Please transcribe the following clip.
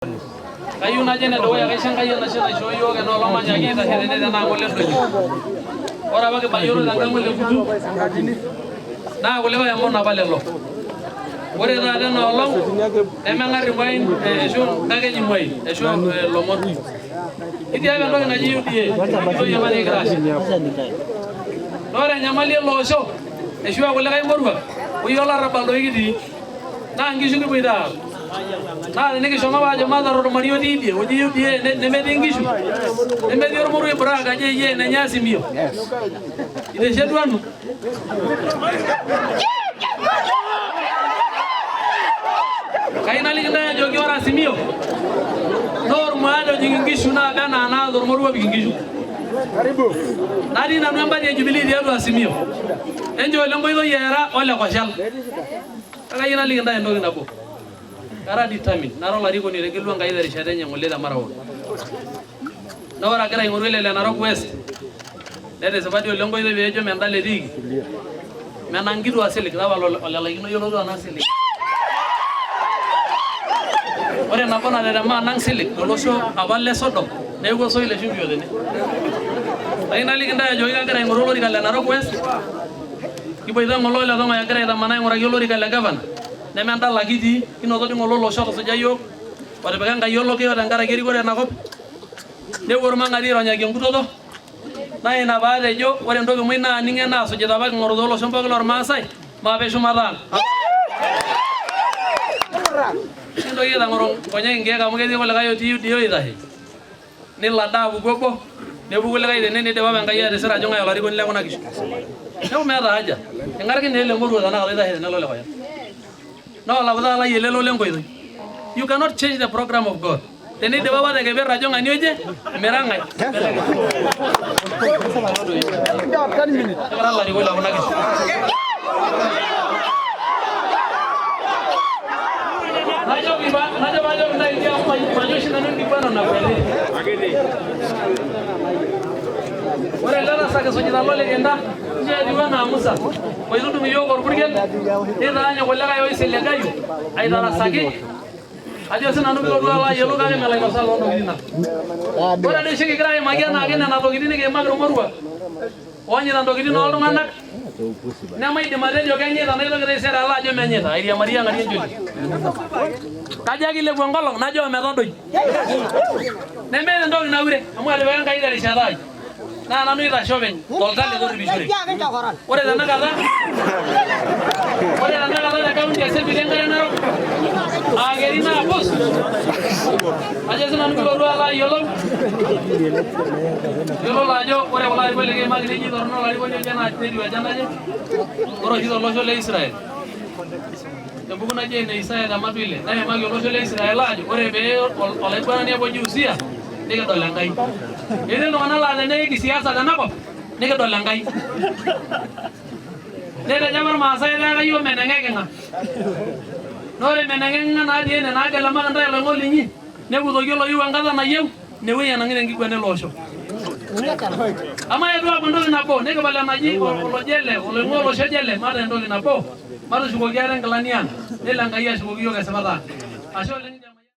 Kayieu najo enedukuya kaisho Enkai enashe naishoo iyiook ena olong manyaaki aitashe tene tenaa ole Ndoinyio. Ore apa kibayioro tenkang ole Kutu naa kulikae omon apa lelo. Ore taata ena olong nemeng'ar imuain ashu nkakeny imuain ashu ilomon. Kitii apa entoki naji UDA entoki apa nikigira aashet. Naa ore enyamali ele osho ashu aa kulikae moruak oyie olarrabal doi kitii. Naa nkishu kipoito aar. Naa tenikishomo apa ajo matar ormario otii idie oji UDA nemetii nkishu nemetii ormoruo oiburaak ajo eyie enenye Azimio. Iteshetua anu. Kayieu naliki ntae ajoki ore Azimio naa ormuate ojing inkishu naaba enaa naata ormoruo opik inkishu. Natii nanu empati e Jubilee tiatua Azimio. Enchoo ole Nkoitoi eera ole Koshal. Kake ayieu naliki intae entoki nabo. Kara determined nara olarikoni otegelua Enkai terishata enye ng'ole te Marakwet. Naa ore agira aing'oru ele le Narok West netisipa dii ole Nkoitoi peejo mendala etiiki. Menang nkituak silig tapala olelaikinoi olotu anang silig. Ore nabo natetema anang silig tolosho apa le Sodom neeku osoit le shumbi otene. Kayieu naliki intae ajoki kagira aing'oru olorika le Narok West. Kiboita ng'ole ole Tong'oyo egira aitamanaa aing'uraki olorika le gavana neme endala kitii, kinoto dii ng'ole olosho otusuja iyiook otipika Enkai olokiyo tenkaraki erikore ena kop nepuo irmang'ati aironyaki enkutoto naa ina paatejo ore entoki muj naaning'e naasujita apa king'oru tooloshon pooki lormaasai maape shumata ang. Mintoki aitang'oro nkonyek inkeek amu ketii kulikae otii UDA oitashe. Nelo ade apuku obo, nepuku likae tene neidipa apa Enkai atisira ajo ng'ae olarikoni le kuna kishu. Neeku meeta haja. Ing'arki naa ele moruo tenakata oitashe tene lolikoya. Naa olapita lai ele lole nkoitoi. You cannot change the program of God. Teneidipa apa te keper ajo ng'ania oje, mira ng'ae. Ekira ilarikok le kuna kishu. Najoki pa, najo pajoki ntae idia amu majo oshi nanu enkiguana nakweti. Ore ele tasat kisujita lolikinta, nchoo etiu anaa Musa, oitudung iyiook orpurkel, neitaanyu kulikae oisiligayu aitarasaki. Ajo sinanu pilotu alo ayiolou kake melo ainosa loo ntokitin nanu. Ore doi oshi kigira aimaki enaake nena tokitin nikiimaki irmoruak oonyita ntokitin ooltung'anak nemaidim atejo kenyaita naitoki taisere alo ajo menyaita airiamarie ang'arie encholi. Kajo ake ilepu enkolong najo ometadoi. Nemeeta entoki naure amu etipika Enkai terishata ai. Naa nanu oitashe openy toltale torripishoreki. Ore tenakata ore tenakata te kaunti e Sebit enkare narok aa ketii naapus ajo sinanu pilotu alo ayiolou yiololo ajo ore kulo arikok likiimaki neji torrono olarikoni oje naa netiu aja naje ore oshi tolosho le Israel tembuku naji ene Isaya te matua ile neimaki olosho le Israel aajo ore pee olaiguanani apa oji Usia nikidol Enkai. Etii iltung'anak laa teneiki siasa tenakop nikidol Enkai. Netejo apa Irmaasai eteeka yiok meneng'eking'a. Naa ore meneng'eking'a natii ene naagelemaki intae iloing'ok linyi nekutoki oloyieu enkata nayieu inewueji enang'ita enkiguana ele osho. Amaa eitu aaku entoki nabo nikipal enaji olojele oloing'ua olosho jele mataa entoki nabo matushukoki ate nkilani ang nelo Enkai ashukoki yiok esipata ang. Ashe oleng.